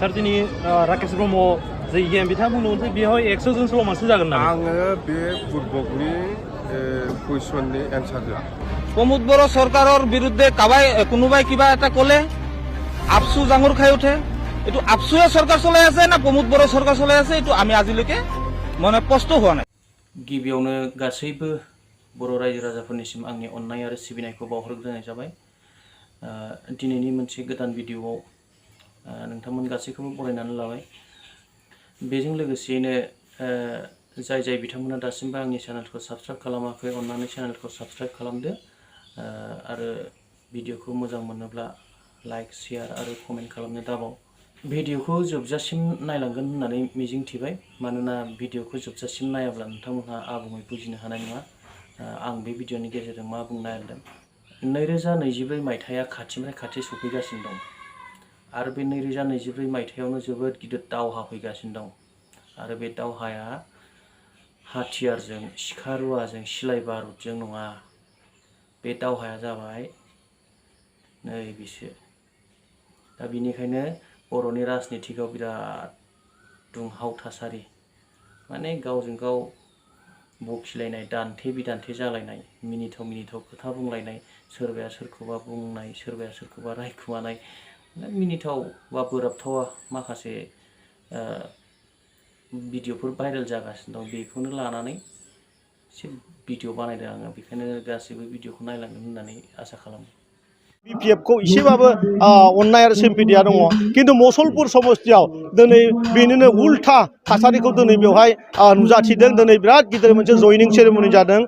सार दिनै राकेश ब्रह्म जे गेम बिथाङा बुंदोंमोन जे बेवहाय 100 जनसोल' मानसि जागोन होननानै आङो बे फुटबलनि कुइसननि एन्सार होआ प्रमोद बर' सरकाৰৰ বিৰুদ্ধে কোনোবাই কিবা এটা ক'লে আপসু জাঙুৰ খাই উঠে এইটো আপসুয়ে চৰকাৰ চলাই আছে না প্ৰমোদ বৰ চৰকাৰ চলাই আছে এইটো আমি আজিলৈকে মানে স্পষ্ট হোৱা নাই गिबियावनो गासैबो बर' रायजो राजाफोरनिसिम आंनि अननाय आरो सिबिनायखौ बावहरग्रोनाय जाबाय दिनैनि मोनसे गोदान भिडिअआव नोंथांमोन गासैखौबो बरायनानै लाबाय बेजों लोगोसेयैनो जाय बिथांमोना दासिमबो आंनि चेनेलखौ साबस्क्राइब खालामाखै अन्नानै चेनेलखौ साबस्क्राइब खालामदो आरो भिडिअखौ मोजां मोनोब्ला लाइक शेयार आरो कमेन्ट खालामनो दाबाव भिडिअखौ जोबजासिम नायलांगोन होननानै मिजिंथिबाय मानोना भिडिअखौ जोबजासिम नायाब्ला नोंथांमोनहा आबुङै बुजिनो हानाय नङा आं बे भिडिअनि गेजेरजों मा बुंनो नागिरदों 2024 मायथाइया खाथिनिफ्राय खाथि सफैगासिनो दं आरो बे 2024 मायथाइयावनो जोबोद गिदिर दावहा फैगासिनो दं आरो बे दावहाया हाथियारजों सिखा रुवाजों सिलाइ बारुदजों नङा बे दावहाया जाबाय नै बिसो दा बिनिखायनो बर'नि राजनितिकआव बिराद दुंहाव थासारि माने गावजों गाव बखिलायनाय दान्थे बिदान्थे जालायनाय मिनिथाव खोथा बुंलायनाय सोरबाया सोरखौबा बुंनाय सोरबाया सोरखौबा रायखुमानाय मिनिथाव बा बोराबथावा माखासे भिडिअफोर भाइरेल जागासिनो दं बेखौनो लानानै एसे भिडिअ बानायदों आङो बेखायनो गासैबो भिडिअखौ नायलांगोन होननानै आसा खालामो बिपिएफखौ इसेबाबो अननाय आरो सिम्पेथिया दङ किन्तु मुसलपुर समस्तियाव दिनै बेनिनो उल्था थासारिखौ दिनै बेवहाय नुजाथिदों दिनै बिराद गिदिर मोनसे जयनिं सेरेमनि जादों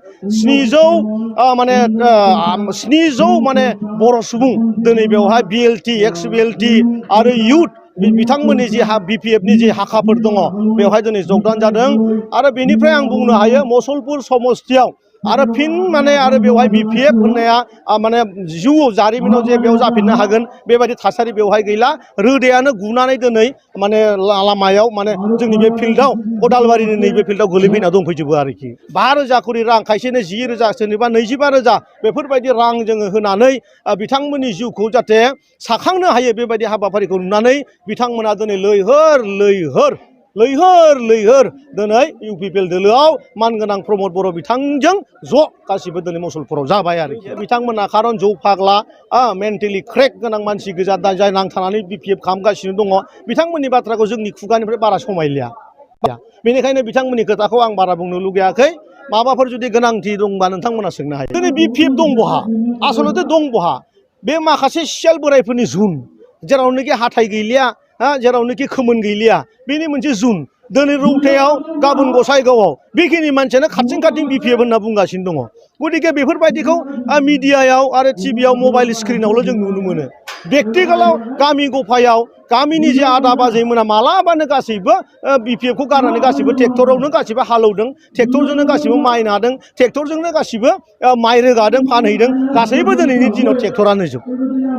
700 माने बर' सुबुं दिनै बेवहाय बिएलटि एक्स बिएलटि आरो इउथ बिथांमोननि जि बिपिएफनि जि हाखाफोर दङ बेवहाय दिनै जगदान जादों आरो बेनिफ्राय आं बुंनो हायो मुसलपुर समस्तियाव आरो फिन माने आरो बेवहाय बिपिएफ होननाया माने जिउआव जारिमिनाव जे बेयाव जाफिननो हागोन बेबायदि थासारि बेवहाय गैला रोदायानो गुनानै दिनै माने लामायाव माने जोंनि बे फिल्डआव खदालबारिनि नैबे फिल्डआव गोलैफैना दंफैजोबो आरोखि 5,000 खरि रां खायसेनो 10,000 सोरनिबा 25,000 बेफोरबायदि रां जोङो होनानै बिथांमोननि जिउखौ जाहाथे साखांनो हायो बेबायदि हाबाफारिखौ नुनानै बिथांमोना दिनै लैहोर दिनै इउपिपिएल दोलोआव मानगोनां प्रमोद बर' बिथांजों ज' गासिबो दिनै मुसलपुराव जाबाय आरोखि बिथांमोना खारन जौ फाग्ला मेन्टेलि क्रेक गोनां मानसि गोजा जाय नांथानानै बिपिएफ खालामगासिनो दङ बिथांमोननि बाथ्राखौ जोंनि खुगानिफ्राय बारा समायलिया बेनिखायनो बिथांमोननि खोथाखौ आं बारा बुंनो लुगैयाखै माबाफोर जुदि गोनांथि दंबा नोंथांमोना सोंनो हायो दिनै बिपिएफ दं बहा आसलते दं बहा बे माखासे सियाल बोरायफोरनि जुन जेरावनोखि हाथाय गैलिया जेरावनोखि खोमोन गैलिया बेनि मोनसे जुन दिनै रौतायाव गाबोन गसाइगावआव बेखिनि मानसियानो खाथिं बिपिएफ होनना बुंगासिनो दङ गतिके बेफोरबायदिखौ मिडियायाव आरो टिभियाव मबाइल स्क्रिनावल' जों नुनो मोनो प्रेक्टिकेलाव गामि गफायाव गामिनि जे आदा बाजैमोना मालाबानो गासैबो बिपिएफखौ गारनानै गासैबो ट्रेक्टरावनो गासैबो हालौदों ट्रेक्टरजोंनो गासैबो माइ नादों ट्रेक्टरजोंनो गासैबो माइ रोगादों फानहैदों गासैबो दिनैनि दिनाव ट्रेक्टरानो जोब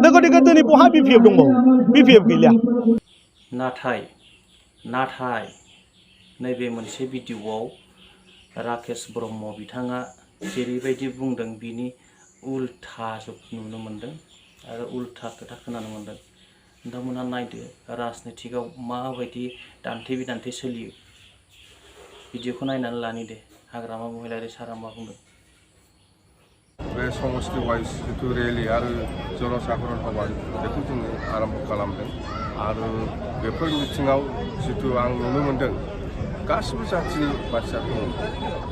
गतिके दिनै बहा बिपिएफ दंबावो बिपिएफ गैलिया नाथाय नैबे मोनसे भिडिअआव राकेश ब्रह्म बिथाङा जेरैबायदि बुंदों बिनि उल्था जोब नुनो मोनदों आरो उल्था खोथा खोनानो मोनदों नोंथांमोनहा नायदो राजनितिकआव माबायदि दान्थे बिदान्थे सोलियो भिडिअखौ नायनानै लानि दे हाग्रामा महिलारि सारा मा बुंदों बे समस्ति वाइज जितु रेलि आरो जनसाधारण सभा बेखौ जोङो आरम्भ खालामदों आरो बेफोर मिथिङाव जितु आं नुनो मोनदों गासिबो जाथिनि मानसिया दङ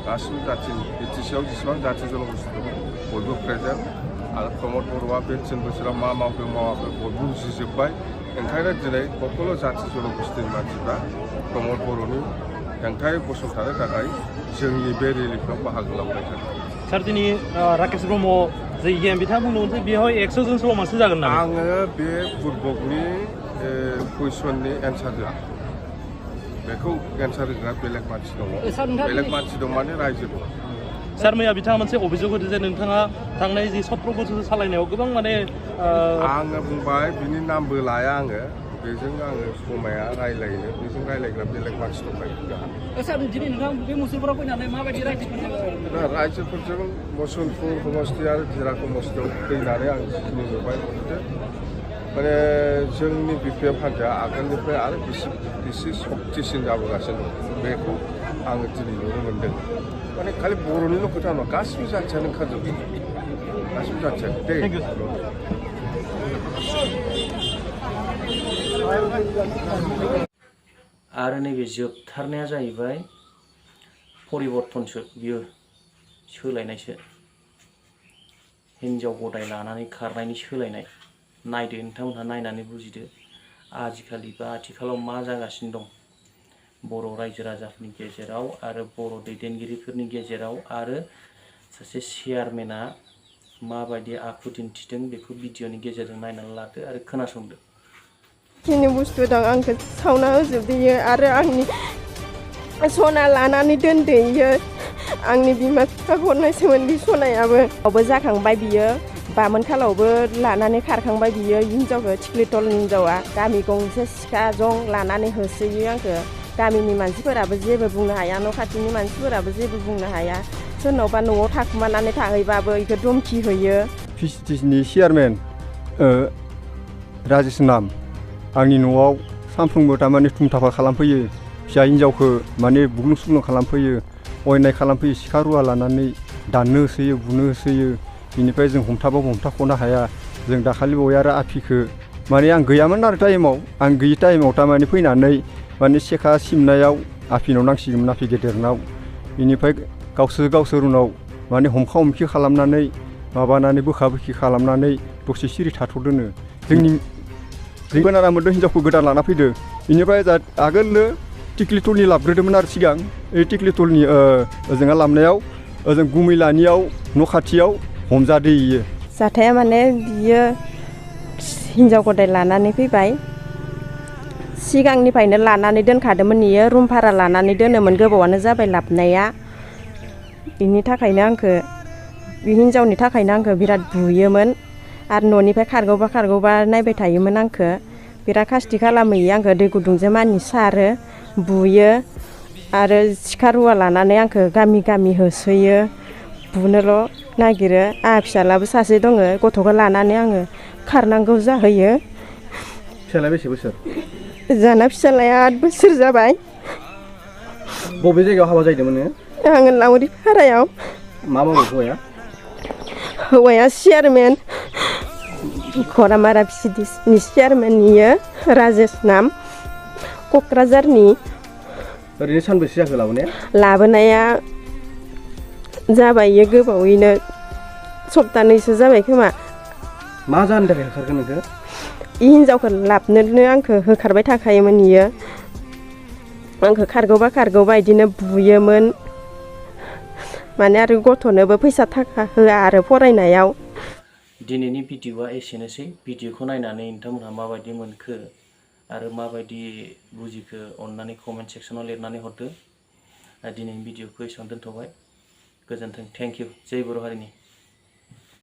गासिबो जाथिनि बिटिसिआव जेसेबां जाथि जनगोष्ठी दङ बयबो प्रेजेन्ट आरो प्रमोद बर'आ बे 3 बोसोराव मा मावदों मावाखै बयबो बुजिजोब्बाय ओंखायनो दिनै सकल जाथि जनगोष्ठीनि मानसिफ्रा प्रमोद बर'नि हेंथायै गसंथानो थाखाय जोंनि बे रेलिफ्राव बाहागो लाबाय थादों सार दिनै राकेश ब्रह्म जे गेम बिथाङा बुंदोंमोन जे बेवहाय 100 जनसोल' मानसि जागोन होननानै आङो बे फुटबलनि कुइसननि एन्सार होआ बेखौ एन्सार होग्रा बेलेग मानसि दङ बेलेग मानसि दं माने रायजो दं सार मैया बिथाङा मोनसे अभियोग होदों जे नोंथाङा थांनाय जि 17 बोसोर सालायनायाव गोबां माने आङो बुंबाय बिनि नामबो लाया आङो बेजों आङो समाया रायलायनो बेजों रायलायग्रा बेलेग मानसि दंबाय सार दिनै नोंथां बे मुसलपुराव फैनानै माबायदि रायजोफोरजों मुसलपुर समस्ति आरो जिरा समस्तियाव फैनानै आं जिखिनि नुबाय माने जोंनि बिपिएफ हान्जाया आगोलनिफ्राय आरो बेसे सक्तिसिन जाबोगासिनो दं बेखौ आङो दिनै नुनो मोन्दों माने खालि बर'निल' खोथा नङा गासिबो जाथियानो ओंखारजोबदों गासिबो जाथियानो दे आरो नैबे जोबथारनाया जाहैबाय परिबर्तनसो बियो सोलायनायसो हिन्जाव गदाय लानानै खारनायनि सोलायनाय नायदो नोंथांमोनहा नायनानै बुजिदो आजिखालि बा आथिखालाव मा जागासिनो दं बर' रायजो राजाफोरनि गेजेराव आरो बर' दैदेनगिरिफोरनि गेजेराव आरो सासे चेयारमेना माबायदि आखु दिन्थिदों बेखौ भिडिअनि गेजेरजों नायनानै लादो आरो खोनासंदो जिखिनि बुस्थु दं आंखौ सावना होजोबदोयो आरो आंनि सना लानानै दोनदोयो आंनि बिमा बिफाखौ हरनाय सोमोन्दै सनायाबो जाखांबाय बियो बामोन खालावबो लानानै खारखांबाय बियो हिन्जावखौ थिख्लिटल हिन्जावा गामि गंसे सिखा जं लानानै होसोयो आंखौ गामिनि मानसिफोराबो जेबो बुंनो हाया न' खाथिनि मानसिफोराबो जेबो बुंनो हाया सोरनावबा न'आव थाखुमानानै थाहैबाबो बेखौ धमखि होयो पिसिटिसिनि चेयारमेन राजेश नाम आंनि न'आव सानफ्रोमबो थारमाने थुमथाफा खालामफैयो फिसा हिन्जावखौ माने बुग्लुं सुग्लुं खालामफैयो अयनाय खालामफैयो सिखा रुवा लानानै दाननो होसोयो बुनो होसोयो बिनिफ्राय जों हमथाबाबो हमथाख'नो हाया जों दाखालि बावै आरो आफिखौ माने आं गैयामोन आरो टाइमाव आं गैयि टाइमाव थारमाने फैनानै माने सेखा सिमनायाव आफिनाव नांसिगौमोन आफि गेदेरनाव बिनिफ्राय गावसोर उनाव माने हमखा हमखि खालामनानै माबानानै बोखा बोखि खालामनानै दसे सिरि थाथ'दोनो जोंनि खोनाना मोन्दों हिन्जावखौ गोदान लाना फैदो बेनिफ्राय आगोलनो टिक्लिटलनि लाबग्रोदोंमोन आरो सिगां टिक्लिटलनि ओजोंहा लाबनायाव ओजों गुमैलानियाव न' खाथियाव हमजादो इयो जाथाया माने बियो हिन्जाव गदाय लानानै फैबाय सिगांनिफ्रायनो लानानै दोनखादोंमोन इयो रुम भारा लानानै दोनोमोन गोबावानो जाबाय लाबनाया बिनि थाखायनो आंखौ बे हिन्जावनि थाखायनो आंखौ बिराद बुयोमोन आरो न'निफ्राय खारगौबा नायबाय थायोमोन आंखौ बिराद खास्ति खालामो आंखौ दै गुदुंजों मानि सारो बुयो आरो सिखा रुवा लानानै आंखौ गामि गामि होसोयो बुनोल' नागिरो आंहा फिसालाबो सासे दङ गथ'खौ लानानै आङो खारनांगौ जाहैयो फिसालाया बेसे बोसोर जाना फिसालाया 8 बोसोर जाबाय बबे जायगायाव हाबा जाहैदोंमोन नोङो आङो लावरि भारायाव मा मावो हौवाया हौवाया चेयारमेन खरामारा पिसिटिसिनि चेयारमेन इयो राजेश नाम क'क्राझारनि ओरैनो सानबेसे जाखो लाबोनाया जाबाय इयो गोबावैनो सप्तानैसो जाबाय खोमा मा जाहोननि थाखाय होखारगोन नोंखौ इ हिन्जावखौ लाबनोनो आंखौ होखारबाय थाखायोमोन इयो आंखौ खारगौबा बिदिनो बुयोमोन माने आरो गथ'नोबो फैसा थाखा होआ आरो फरायनायाव दिनैनि भिडिअआ एसेनोसै भिडिअखौ नायनानै नोंथांमोनहा माबायदि मोनखो आरो माबायदि बुजिखो अननानै कमेन्ट सेक्सनाव लिरनानै हरदो दिनैनि भिडिअखौ एसेयावनो दोनथ'बाय गोजोन्थों थेंक इउ जय बर' हारिनि